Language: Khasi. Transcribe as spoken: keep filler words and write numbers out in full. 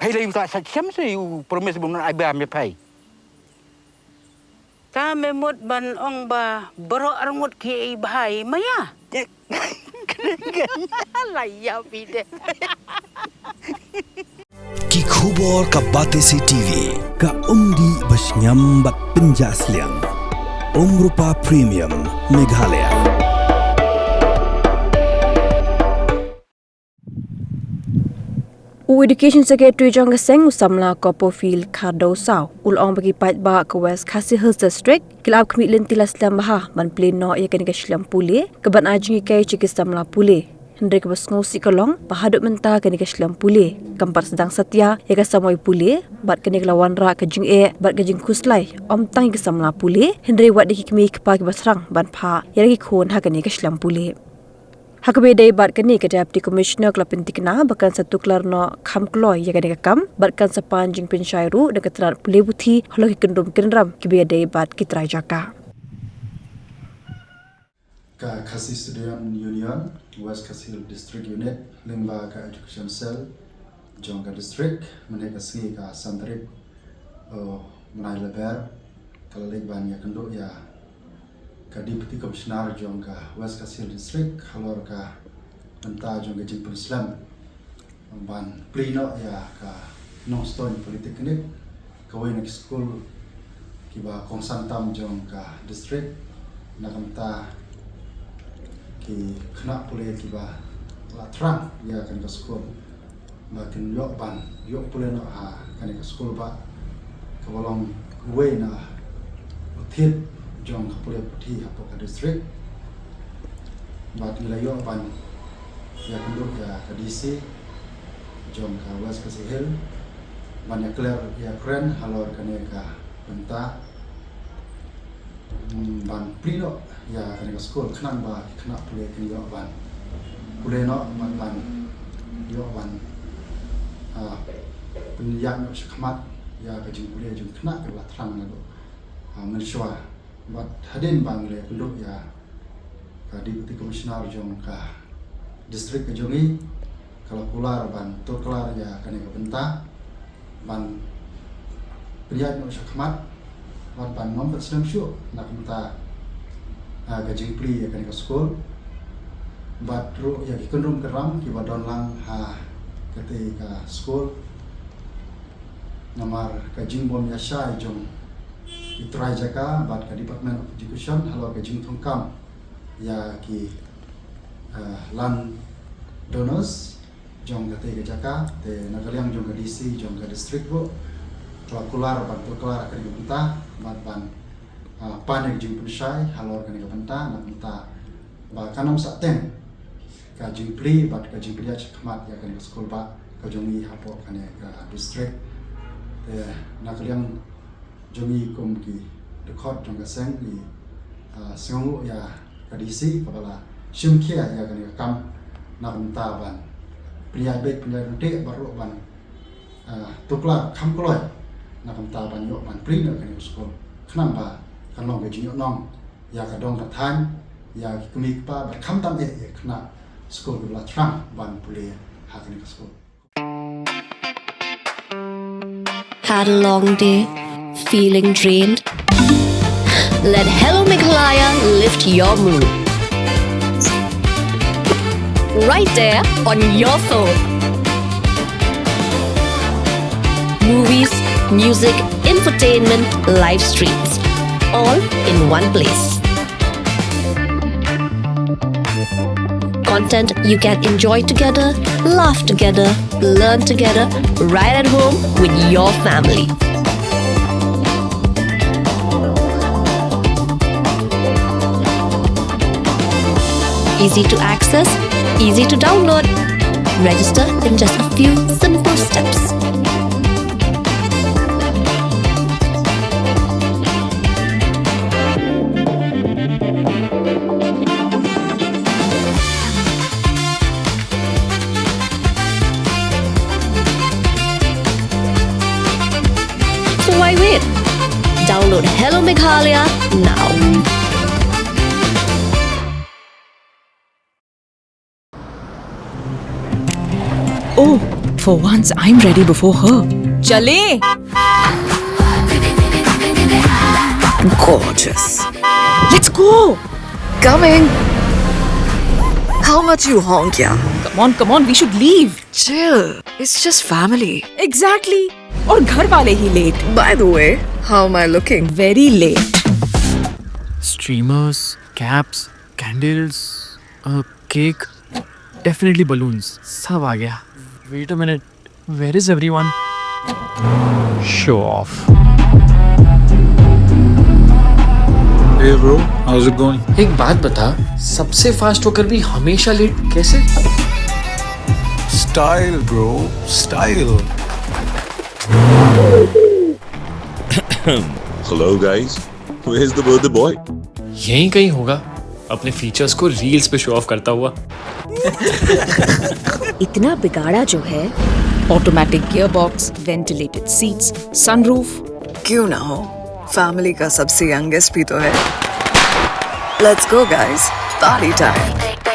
Phai lei u ta sa siam se u promise bun ai ba me phai. Ta me mut ban ong ba baroh arngut ki ei bha i maya. La ïa phi de. Ki khubor ka Batesi TV, ka umdih ba sngewbha bad pynjah sliang. Umrupa Premium, Meghalaya. U Education Secretary jong ka seng u samla Copperfield Khardaw Saw u la ong ba ki paidbah ka West Khasi Hills District ki la ap khmih lynti la slem bha ban plie noh ïa kane ka shlem pule kaban ai jinghikai sha ki samla pule. Hynrei kaba sngewsih ka long ba haduh mynta kane ka shlem pule kam pat sdang satia ïa ka samoi pule bad kane ka la wanrah ka jingeh bad ka jingkhuslai ym tang ïa ki samla pule hynrei wat ïa ki kmie ki kpa kiba thrang ban phah ïa la ki khun ha kane ka shlem pule. Ha kaba ïadei bad kane ka Deputy Commissioner ka la pynthikna ba kan sa tuklar noh kham kloi ïa kane ka kam bad kan sa pan jingpynshai ruh da ka tnat pule puthi halor ki kyndrum kynram kiba ïadei bad ki trai jaka. Ka Khasi Student Union West Khasi Hills District Unit lyngba ka Education Cell jong ka district mynne ka sngi ka san tarik, uh, bnai Lber ka la leit ban ïakynduh ïa ka Deputy Commissioner jong ka West Khasi Hills District halor ka bynta jong ka jingpynslem ban plie noh ïa ka Nongstoiñ Polytechnic, kawei na ki skul kiba kongsan tam jong ka district, na ka bynta ki khynnah pule kiba la thrang ïa kane ka skul ba kin ïoh ban ïoh pule noh ha kane ka skul ba kaba long uwei na u thied jong ka pule puthi hapoh ka district. Bad ngi la ïoh ban ïakynduh ïa ka D C jong ka West Khasi Hills ban ïakler ïakren halor kane ka bynta, mm, ban plie noh ïa kane ka skul khnang ba ki khynnah pule kin ïoh ban pule noh bad ban ïoh ban, ah, pynïaid noh shakhmat ïa ka jingpule jong ki khynnah kiba la thrang naduh, ah, mynshuwa. Bad hadien ba ngi la ïakynduh ïa ka Deputy Commissioner jong ka district ka jong ngi, ka la kular ban tuklar ïa kane ka bynta ban pynïaid noh shakhmat bad ban ym pat slem shuh na ka bynta, ah, ka jingplie ïa kane ka skul bad ruh ïa ki kyndrum kynram kiba don lang ha katei ka skul. Namar ka jingbym ïashai jong ki trai jaka bad ka Department of Education halor ka jingthungkam ïa ki, eh, land donors jong katei ka jaka, te na ka liang jong ka D C jong ka district ruh ka la kular ban tuklar ïa kane ka bynta bad ban, eh, pan ïa ka jingpynshai halor kane ka bynta na ka bynta ba kan ym sah teng ka jingplie bad ka jingpynïaid shakhmat ïa kane ka skul ba ka jong ngi hapoh kane ka district. Te na ka liang jong ngi kum ki dkhot jong ka seng ngi, ah, sngewnguh ïa ka D C kaba la shim khia ïa kane ka kam na ka bynta ban pynïaid beit pynïaid ryntih bad ruh ban, ah, tuklar kham kloi na ka bynta ban ïoh ban plie noh ïa kane ka skul khnang ba kan long ka jingïohnong ïa ka dong ka thaiñ, ïa ki kmie ki kpa bad khamtam eh ïa ki khynnah skul kiba la thrang ban pule ha kane ka skul. Had a long day? Feeling drained? Let Hello Meghalaya lift your mood. Right there on your phone. Movies, music, infotainment, live streams, all in one place. Content you can enjoy together, laugh together, learn together, right at home with your family. Easy to access, easy to download. Register in just a few simple steps. So why wait? Download Hello Meghalaya now. Oh, For once, I'm ready before her. चले। Gorgeous. Let's go. Coming. How much you honk, yeah? Come on, come on, we should leave. Chill. It's just family. Exactly. और घर वाले ही late. By the way, how am I looking? Very late. Streamers, caps, candles, a cake, definitely balloons. सब आ गया. Wait a minute. Where is everyone? Show off. Hey bro, how's it going? एक बात बता, सबसे फास्ट होकर भी हमेशा लेट कैसे? Style, bro, style. Hello, guys. Where's the birthday boy? यहीं कहीं होगा, अपने फीचर्स को रील्स पे शो ऑफ करता हुआ. इतना बिगाड़ा जो है. Automatic gearbox, ventilated seats, sunroof. क्यों ना हो, फैमिली का सबसे यंगेस्ट भी तो है. Let's go guys, party time.